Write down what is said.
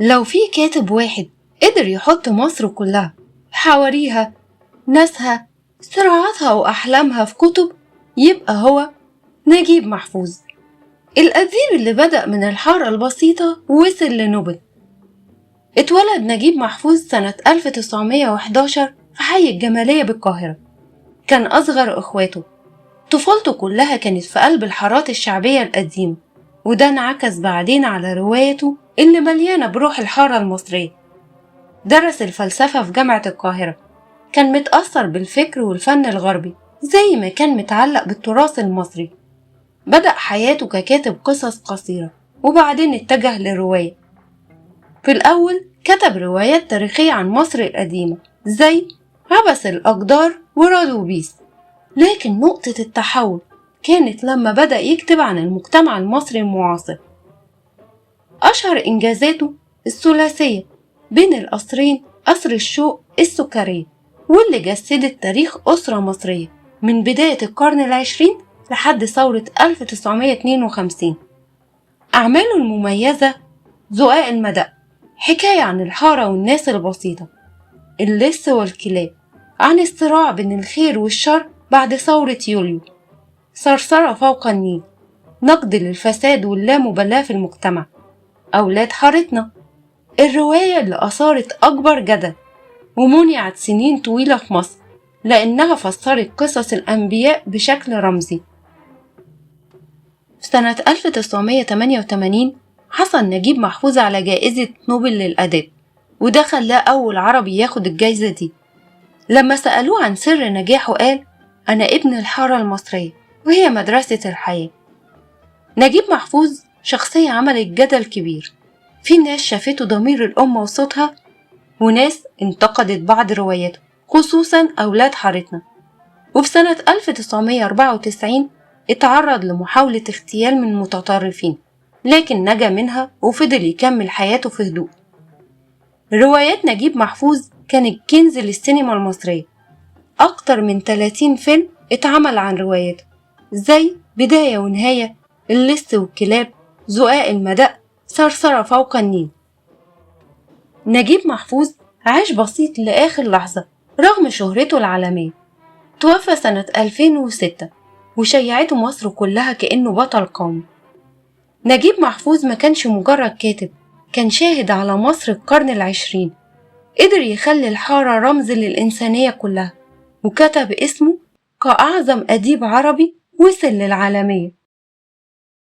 لو في كاتب واحد قدر يحط مصر كلها، حواريها، ناسها، صراعاتها وأحلامها في كتب، يبقى هو نجيب محفوظ، الأديب اللي بدأ من الحارة البسيطة ووصل لنوبل. اتولد نجيب محفوظ سنة 1911 في حي الجمالية بالقاهرة. كان أصغر إخواته. طفولته كلها كانت في قلب الحارات الشعبية القديمة، وده انعكس بعدين على روايته اللي مليانة بروح الحارة المصرية. درس الفلسفة في جامعة القاهرة. كان متأثر بالفكر والفن الغربي زي ما كان متعلق بالتراث المصري. بدأ حياته ككاتب قصص قصيرة، وبعدين اتجه للرواية. في الأول كتب روايات تاريخية عن مصر القديمة زي عبث الأقدار ورادوبيس، لكن نقطة التحول كانت لما بدأ يكتب عن المجتمع المصري المعاصر. أشهر إنجازاته الثلاثية بين القصرين، قصر الشوق، السكرية، واللي جسدت تاريخ أسرة مصرية من بداية القرن العشرين لحد ثورة 1952. أعماله المميزة: زقاق المدق، حكاية عن الحارة والناس البسيطة؛ اللص والكلاب، عن الصراع بين الخير والشر بعد ثورة يوليو؛ ثرثرة فوق النيل، نقد للفساد واللامبالاة في المجتمع؛ أولاد حارتنا، الرواية اللي أثارت أكبر جدل ومنعت سنين طويلة في مصر لأنها فسرت قصص الأنبياء بشكل رمزي. في سنة 1988 حصل نجيب محفوظ على جائزة نوبل للأداب، وده خلاه أول عربي ياخد الجايزة دي. لما سألوه عن سر نجاحه قال: أنا ابن الحارة المصرية وهي مدرسة الحياة. نجيب محفوظ شخصية عملت جدل كبير. في ناس شافته ضمير الأمة وصوتها، وناس انتقدت بعض رواياته، خصوصا أولاد حارتنا. وفي سنة 1994 اتعرض لمحاولة اغتيال من متطرفين، لكن نجا منها وفضل يكمل حياته في هدوء. روايات نجيب محفوظ كانت كنز للسينما المصرية. أكتر من 30 فيلم اتعمل عن رواياته، زي بداية ونهاية، اللص والكلاب، زقاق المدق، ثرثرة فوق النيل. نجيب محفوظ عاش بسيط لآخر لحظة رغم شهرته العالمية. توفى سنة 2006 وشيعته مصر كلها كأنه بطل قومي. نجيب محفوظ ما كانش مجرد كاتب، كان شاهد على مصر القرن العشرين. قدر يخلي الحارة رمز للإنسانية كلها، وكتب اسمه كأعظم أديب عربي وصل للعالمية.